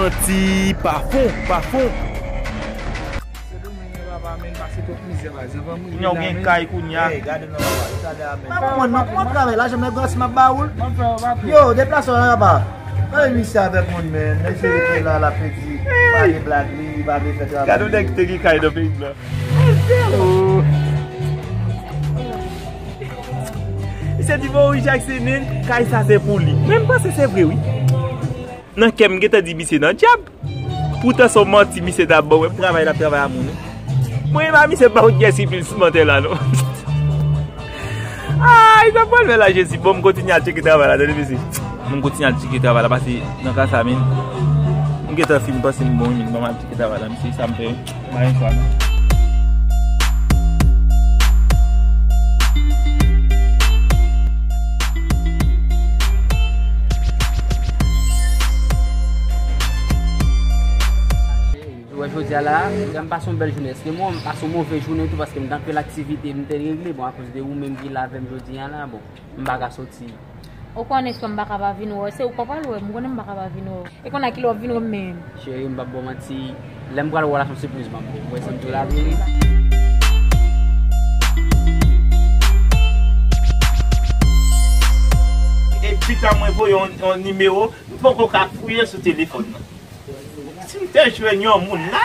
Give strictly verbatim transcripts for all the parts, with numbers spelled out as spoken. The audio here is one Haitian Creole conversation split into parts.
Manti pa fon, pa fon. Se domèn nan papa, men pase twòp mizè, pa egzanp, anmwey. Kounye a w gen kay kounye a. Ey, gade non, papa, li talè a, men. Mwen, mwen, mwen travay la, janm nèg grasi m ap ba ou l. Yo, deplase w la, papa. Gade misye avèk moun, men. Mesye rete la, l ap pedi. Pa gen blag, li, li pa vle fè travay. Gade yon nèg ki te gen kay nan peyi blan. Oh. Misye di, bon, wi, Jackson, kay sa se pou li. Men m panse se vre, wi. Nan kè m, m gentan di misye nan dyab. Poutan se yon manti misye t ap ban mwen, travay l ap travay a moun wi. Mwen menm a misye m pa konn kiyès ki plis mantè la non. Ay, sa pral fè la Jezi. Bon, m kontinye al tcheke travay la, tande mesye. Bon, m kontinye al tcheke travay la, paske nan ka sa, men, m gentan fin panse m bon wi, men, ban m al tcheke travay la, mesye, sa m fè. Mwen pa gen chwa non. Ou wè jodi a la, m pase yon bèl jounen. Èske mwen, m pase yon move jounen tou paske m t anpil aktivite m te regle. Bon, akoz de ou menm ki la avè m jodi a la, bon, m pa ka soti. Ou konnen frè m pa ka pa vin wè w. Se ou k pa pral wè m, ou konnen m pa ka pa vin wè w. E kounye a ki lè w ap vin wè m menm? Cheri, m p ap ba w manti. Lè m pral wè w la, se yon sipriz m ap ba w. Ou wè sa m di w la vre wi. E pita mwen voye yon, yon nimewo, m poko ka fouye sou telefòn nan. Si m te jwenn yon moun la,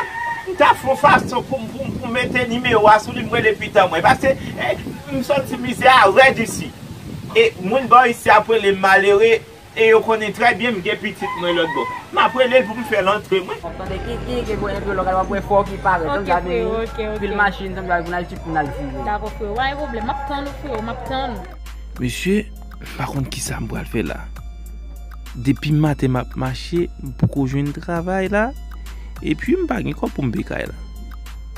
m ta fè yon fason pou, pou, pou mete nimewo a sou li, m rele pita mwen. Paske, eh, m soti mizè a rèd isi. E moun bò isi ap rele m malere, e yo konnen trè byen m gen pitit mwen lòt bò. M ap rele l pou m fè l antre mwen. W ap tande kiki, kiki, enpe lòk, w ap wè fò ki parèt. Ok, freo, ok, ok. Pil machin, sanble pou n al chip, pou n al vire. Dakò, freo, pa gen pwoblèm. M ap tann ou, freo, m ap tann ou. Mesye, m pa konn kisa m pral fè la. Depi maten m ap mache, m poko jwenn travay la. Epi m pa gen kòb pou m peye kay la.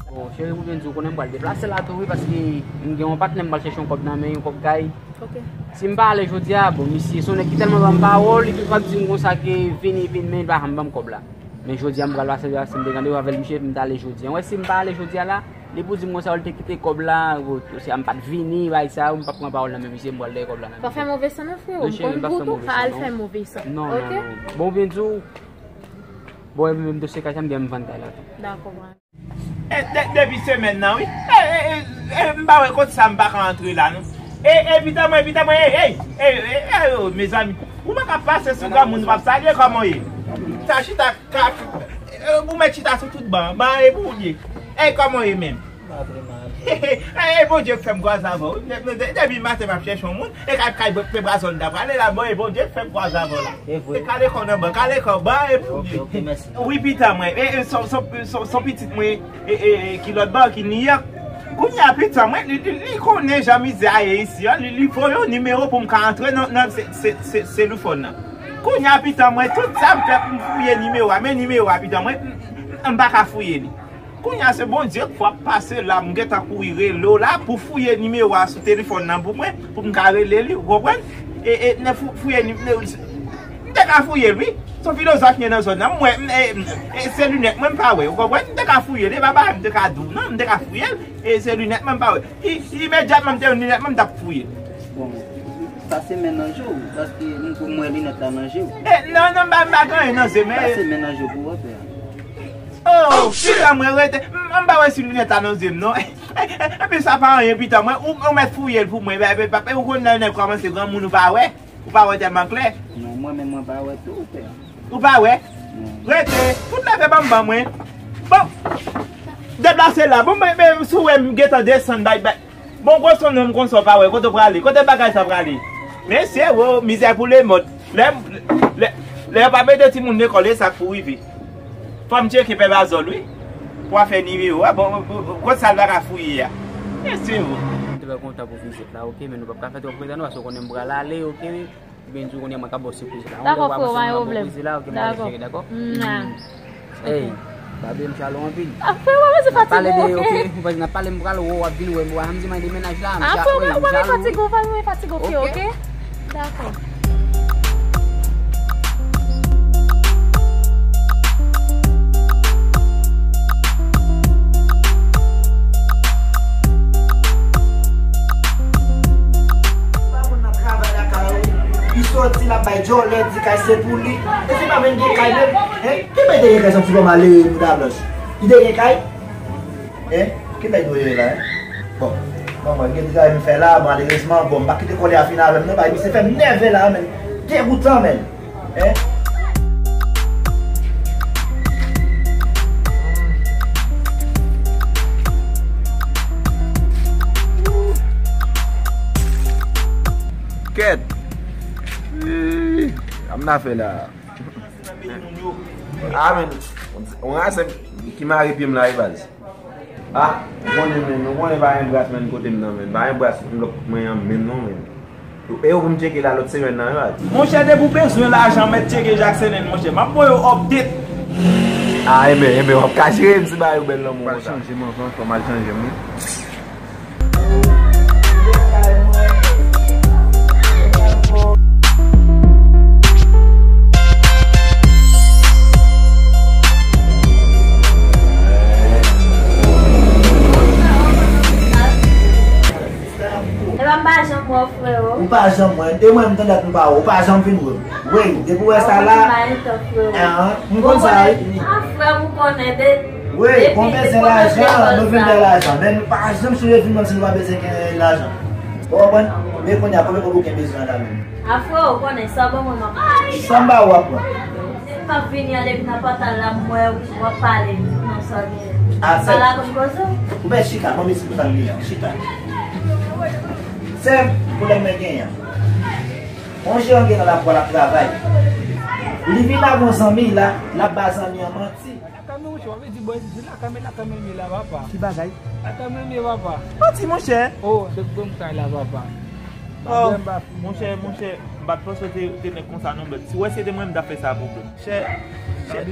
Bon, cheri, pou byen di w, konnen m pral deplase la tou wi, paske m gen yon patnè m pral chèche yon kòb nan men, yon kòb kay. Ok. Si m pa ale jodi a, bon, misye se yon nèg ki tèlman ban m pawòl, li toujou ap di m konsa ke vini, vini, men li pa janm ban m kòb la. Men jodi a, m pral pase la, si m te gen randevou avè l, misye, m t ale jodi a. Wè, si m pa ale jodi a la, li pou di m konsa, w te kite kòb la, w, w, si m pa t vini, bay sa, m p ap pran pawòl nan men misye, m pral dèyè kòb la nan men misye. Pa fè move san non, freo. M konn bout ou, pa al fè move san. Non, cheri, m p ap fè move san. Ok? Non, non, non. Bon, byen di w, bon, epi menm dosye kay sa, m gen m vann kay la tou. Dakò, bra. E, de, depi semèn nan, wi. E, e, e, e, m pa wè kote sa m pa ka antre la, non. E, e, pita mwen, pita mwen, ey, ey, ey, ey, ey, o, mezanmi. Ou pa ka pase sou granmoun, ou p ap salye, kòman w ye? Sa chita, ka, e, ou mèt chita sou tout ban, ban e pou ou ye. Ey, kòman w ye menm? Ey, Bondye k fè m kwaze avè w. De, de, de, depi maten m ap chèche yon moun, e kay, kay Peprazòl m ta prale la, bon, e Bondye k fè m kwaze avè w la. E vre. E kale kò w nan ban, kale kò, ban e pou ou ye. Ok, ok, mèsi. Wi, pita mwen. E, e, son, son, son, son pitit mwen, e, e, e, ki lòt bò, ki Niyòk. Kounye a, pita mwen, li, li, li konnen jan mizè a ye isi a, li, li voye yon nimewo pou m ka antre nan, nan se, se, se, selifòn nan. Kounye a, pita mwen, tout sa m fè pou m fouye nimewo a, men nimewo a, pita mwen, m, m, m pa ka fouye li. Kounye a, se Bondye k fè w ap pase la, m gentan kouri rele w la pou fouye nimewo a sou telefòn nan pou mwen, pou m ka rele li, ou konprann? E, e, nan fou-, fouye ni-, ni-, m te ka fouye l, wi. Se yon filozòf ki ye nan zòn nan. M wè, m, e, e, se linèt mwen m pa wè, ou konprann? M te ka fouye l, e pa bagay m te ka di w, non, m te ka fouye l, e se linèt mwen m pa wè. I, imedyatman m te jwenn linèt mwen, m t ap fouye l. Bon, pase men nan je w, paske m, m wè linèt la nan je w. E, non, non, m pa, m pa gen anyen nan je m, e. Pase men nan je w pou w wè, frè. Oh, chita mwen rete. M, m pa wè si linèt la nan je m, non. Epi sa pa anyen, pita mwen, ou, ou mèt fouye l pou mwen. Epi, epi, epi, ou konn lè nèg kòmanse granmoun, ou pa wè. Ou pa wè tèlman klè. Non, mwen menm, mwen pa wè tou, frè. Ou pa wè? Non. Rete. Fout leve ban m ban mwen. Bon. Deplase la. Bon, men, men, si w wè m gentan desann, bay, bay. Bon, gwo son nonm konsa w pa wè, kote w prale? Kote bagay sa prale? Mesye, wo, mizè pou lemòd. Lè, lè, lè yo pa mete timoun lekòl, e sa k pou rive. Fò m tcheke Peprazòl, wi. Pou afè nimewo a, bon, bon, bon, kote sa l pa ka fouye a? Mesye, wo. M trè kontan pou vizit la, oke, men nou p ap ka fè twòp retard non, paske w konnen m pral ale, oke, wi. Oubyen di w kounye a mwen ka ba w sipriz la. Dakò, frè, pa gen pwoblèm. Dakò. Ey, pa bliye m jalou anpil. Ah, frè, w pa bezwen fatige w, oke? N ap pale de, oke? Ou pa, n ap pale, m pral wè w ap vin wè m, w a janm di m de mennaj la, m jalou. Ah, frè, w pa bezwen fatige w, w pa bezwen fatige w, oke? Dakò. Sòti l ap bay djòlè, di kay se pou li. E se pa menm gen kay menm. Hein? Ki bay te gen kay, se yon ti bò malere, bouda blanch? Li te gen kay? Hein? Ki bay dwe la, hein? Bon, bon, mwen gen travay m fè la, malerezman, bon, m pa kite kòlè a fin avè m, non, bay misye fè m nève la, men. Degoutan, men. Hein? Kèt. Ih, sa m ta fè la. Ah, men, yon rasen ki mare pye m la, wi, baz. Ah, ou konnen, men, nou konnen pa gen bras, men, kote m nan, men. Pa gen bras, m lòk mwen an, men, non, men. E yo pou m tcheke la lòt semèn nan, wi, baz. Monchè, depi w bezwen lajan, mèt tcheke Jackson, monchè. M ap voye w update. Ah, enben, enben, w ap ka jere m si bagay yo bèl lanmou konsa. Fò m al chanje m anvan, fò m al chanje m, wi. Epa m pa janm wè w, freo. Ou pa janm wè m. E mwen, m tande ak nou pa wè w. Ou pa janm vin wè m. Wi, depi w wè sa la. Ou pa wè m pa entan, freo. Ahan, m konn sa, wi. Ah, frè m, ou konnen de. Wi, kon bezwen lajan, nou vin fè lajan. Men nou pa janm sonje vin menm si nou pa bezwen gen lajan. Ou konprann? Men kounye a, konbyen kòb ou gen bezwen la menm? Ah, frè, ou konnen, sa w ban mwen, m ap pran. Sa m ba ou, w ap pran. Depi m ap vini an, depi nan pòtay la, m wè w ap pale, m di non sa w genyen. Ah, m pa la konn koze w. Ou mèt chita, ban m esplike w sa m genyen an. Chita. Sè m, pwoblèm mwen genyen an. Yon jeran gen nan lakou a, l ap travay. Li vin avè yon zanmi la, l ap ba zanmi an manti. Lakay mwen, monchè, w ap di bò isit, lakay mwen, lakay mwen ye la, papa. Ki bagay? Lakay mwen ye, papa. Manti, monchè. Oh, se granm kay la, papa. Oh, monchè, monchè, m pa t panse w te, te nèg konsa non, blòd. Si w wè se te mwen, m t ap fè sa pou blòd. Chè, chè.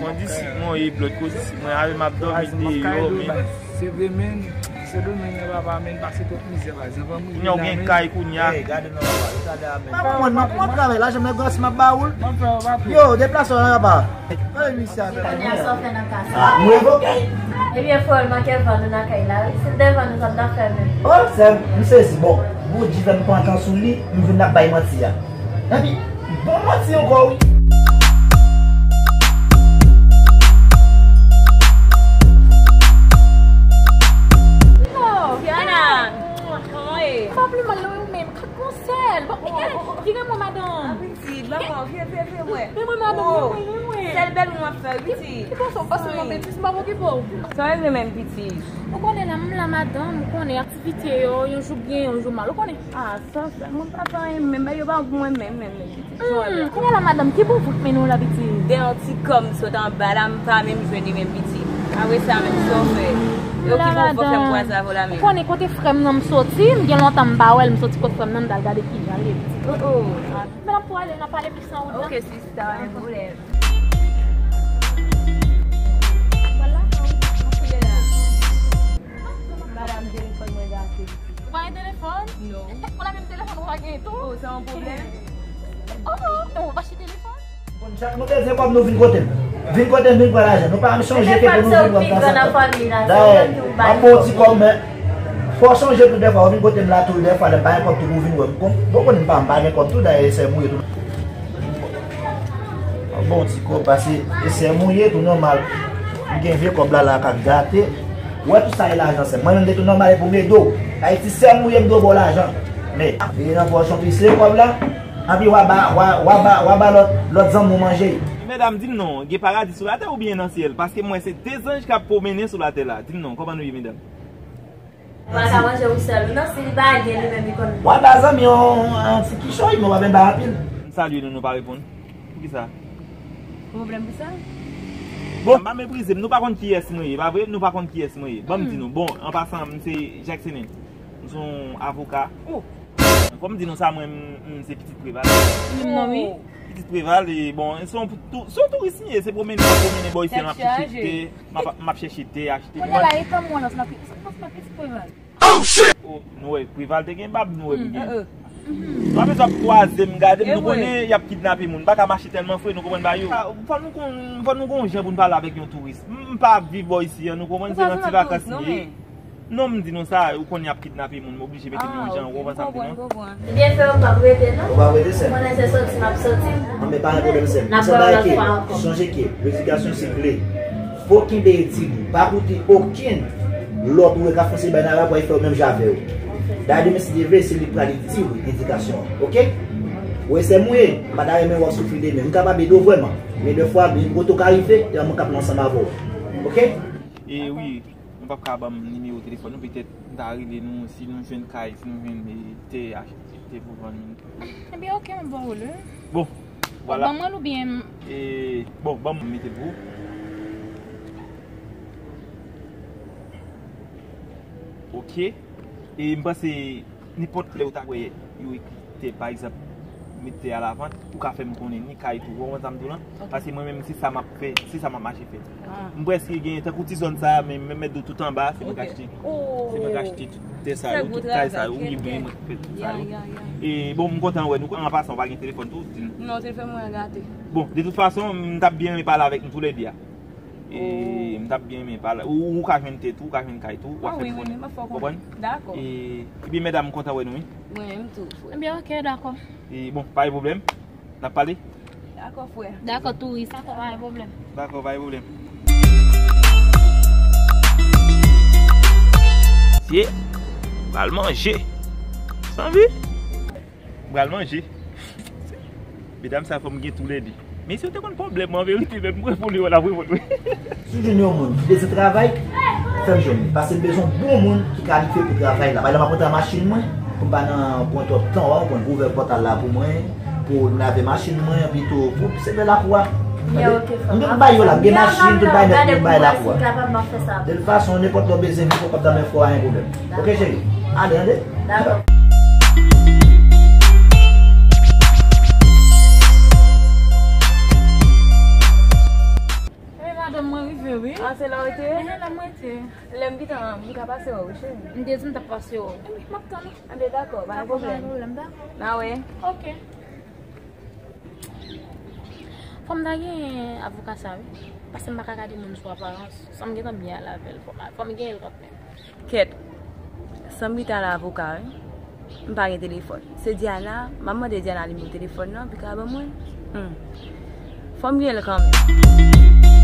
Kondisip mwen ye, blòd, kondisip mwen, avè m ap dòmi deyò, men. Se vre, men. Sendomeng nan, papa, men pase twòp mizè, pa egzanp. Kounye a w gen kay kounye a. Ey, gade non, papa, gade a men. Pa konprann non, kòman w travay la, janm nan gras m ap ba ou l. Yo, deplase w la, papa. Ey, misye avè. Kounye a sa w fè nan ka sa? Ah, m revoke. Ebyen, frè, l manke vann ou nan kay la, wi. Si l te vann ou, sa t ap fè menm. Oh, sè m, m sezi. Bon, Bondye fè m pran tan sou li, m vin ap bay manti a. Epi, bon manti ankò, wi. Oh, Kiana, kòman w ye? Sa pi mal non, ou menm. Kat konsèl. Bon, eh, vire mwen, madanm. Ah, pitit, maman, vire, vire, vire mwen. Vire mwen, madanm, vire mwen, vire mwen. Sèl bèl mwen ap fè, pitit. Ki fason w pase mwen, pitit, m pa okipe w. Sa w vle menm, pitit? Ou konnen la, m la, madanm, ou konnen aktivite yo, yon jou byen, yon jou mal, ou konnen. Ah, sa, sa, mwen pa fè anyen menm, bagay yo pa bon pou mwen menm, menm, menm, pitit. Hmm, kounye a la, madanm, ki bon vant mennen w la, pitit? Gen yon ti kòb m sot anba la, m pa menm jwenn li menm, pitit. Apre sa, menm sa w fè. Yo ki bon vant fè m kwaze avè w la menm. Ou konnen kote frè m nan m soti, m gen lontan m pa wè l, m soti kot frè m nan, m t al gade kijan l ye, pitit. Oh, oh. Men n ap tou ale, n ap pale plis an wout la. Ok, sista, pa gen pwoblèm. Ou pral lakay ou? Mwen kounye la. Madanm, telefòn mwen gate. Ou pa gen telefòn? Non. Ou la menm telefòn ou pa gen tou? Oh, se yon pwoblèm. Oh, oh, ou pa achte telefòn? Chak nou bezwen kòb, nou vin kote m. Vin kote m, vin pran lajan. Nou pa janm sonje ke pou nou vin wè m konsa. Dayè, m ap ba w ti kòb, men fò w sonje tou dèfwa, ou vin kote m la tou dèfwa, lè m pa gen kòb tou pou w vin wè m. Bon, bon, konnen m pa, m pa gen kòb tou, dayè, e sè m ou ye tou. Bon, ti kòb, pase e sè m ou ye, tou nòmal. M gen vye kòb la, la k ap gate. Ou wè tout sa e lajan, sè m. Mwen menm, de tou nòmal, e pou m ede w. Ayiti, sè m ou ye, m dwe ba w lajan. Men, li nan pòch yon plis, se kòb la. Anpi w a ba, w a, w a ba, w a ba lòt, lòt zanmi w manje. Medam, di m non, gen paradi sou latè oubyen nan syèl? Paske m wè se de zanj k ap pwomennen sou latè la. Di m non, kòman nou ye, medam? Ou pa ka manje ou sèl ou non, si li pa gen li menm li konn. W a ba zanmi yon, yon ti kichòy, men w pa vin ba anpil. M salye nou, nou pa reponn. Poukisa? Pwoblèm pou sa? Bon, m pa meprize m, nou pa konn kiyès mwen ye, pa vre? Nou pa konn kiyès mwen ye. Ban m di nou, bon, an pasan, m se Jackson. M se yon avoka. Oh. Fò m di nou sa, mwen, m, m se pitit Preval. Menm non, wi. Pitit Preval, e bon, se yon tou-, se yon touris m ye, se pwomennen, m ap pwomennen bò isi a, m ap chèche te, m ap, m ap chèche te, achte. Kounye a la, e tan mwen nan, se nan pi-, se nan pitit Preval. Oh, shit! Oh, nou wè, Preval te gen bab, nou wè m gen. Nou pa bezwen ap kwaze m, gade m, nou konnen y ap kidnape moun. M pa ka mache tèlman fre, nou konprann bagay yo. Fò nou kon, fò nou gon jan pou n pale avèk yon touris. M, m pa ap viv bò isi a, nou konprann, se nan ti vakans m ye. Non, m di nou sa, ou konnen y ap kidnape moun, m oblije mete m yon jan, ou konprann sa m di nou? Ebyen, frè, m p ap rete, non. Ou p ap rete, sè m? Ou konnen se soti m ap soti. Anben, pa gen pwoblèm, sè m. N ap wè w lòt fwa ankò. Sonje ke ledikasyon se kle. Fò w kenbe etid ou. Pa koute okenn lòt ou wè k ap fè se bay nan la pou al fè w menm jan avè w. Dayè, demen, si Dye vle, se li k pral di w endikasyon an. Oke? Ou wè, sè m ou ye, m pa ta renmen w ap soufri demen. M kapab ede w vrèman. Men dèfwa, gen gwo to ka rive, e mwen k ap la ansanm avè w. Oke? E wi. Nou p ap ka ban m nimewo telefòn nou, petèt m ta rele nou si nou jwenn kay, si nou jwenn, e, tè achte, tè pou vann. Ebyen, oke, m ap ba w li. Bon, vwala. Ban mwen l oubyen m- E, bon, ban m mete l pou ou. Oke. E m panse nenpòt lè ou ta wè yo ekri tè, pa egzanp, met tè a lavant, ou ka fè m konnen ni kay tou. Ou konprann sa m di w lan? Ok. Paske mwen menm, se sa m ap fè, se sa m ap mache fè. Ah. M prèske gen tankou ti zòn sa a, men m mèt di w tout anba, se mwen k achte. Ok. Oh. Se mwen k achte tout tè sa yo, tout kay sa yo. Wi, men mwen k fè tout sa yo. Ya, ya, ya. E bon, m kontan wè nou. An pasan, ou pa gen telefòn tou, di m. Non, telefòn mwen an gate. Bon, de tout fason, m t ap byen renmen pale avèk nou toulède a. E m t ap byen renmen pale. Ou, ou ka jwenn tè tou, ou ka jwenn kay tou, w ap fè m konnen. Ah wi, wi, wi, m ap fè w konnen. Konprann? Dakò. E, ebyen, medam, m kontan wè nou, wi. Mwen menm tou, frè. Ebyen, oke, dakò. E, bon, pa gen pwoblèm. N ap pale? Dakò, frè. Dakò, touris. Dakò, pa gen pwoblèm. Dakò, pa gen pwoblèm. Mesye, pral manje. Sanvi? M pral manje. Medam sa fò m gen toulède. Mesye, yo te konn pwoblèm mwen, an verite, men m reponn yo, l ap reponn wi. Si w jwenn yon moun ki bezwen travay, fè m jwenn li. Paske m bezwen yon bon moun ki kalifye pou travay la. Pa egzanp, m ap rantre nan machin mwen, pou m pa nan pran twòp tan, w a konprann, ouvè pòtal la pou mwen, pou m lave machin mwen, pito pou sèvi lakou a. Tande? M tout bay yo la, m gen machin, m tout bay nèt, m tout bay lakou a. De tout fason, nenpòt lè w bezwen m, ou kapab nan men fò a, pa gen pwoblèm. Oke, cheri? Ale, tande? Dakò. Wi, madanm, mwen rive, wi. Ah, se la w te ye? Ehe, la mwen te. Lè m gentan, m ka pase wè w, wi, cheri. M te di m t ap pase wè w. Wi, m ap tann ou. Anben, dakò, pa gen pwoblèm. Dakò, pa gen pwoblèm, dakò. N a wè. Oke. Fò m ta gen avoka sa, wi. Paske m pa ka gade moun sou aparans. San m gentan byen ale avè l, fò m, fò m gen l kanmenm. Kèt. San m gentan ale avoka, wi. M pa gen telefòn. Se Diana, m ap mande Diana nimewo telefòn nan, pou l ka ban mwen. Hmm. Fò m gen l kanmenm.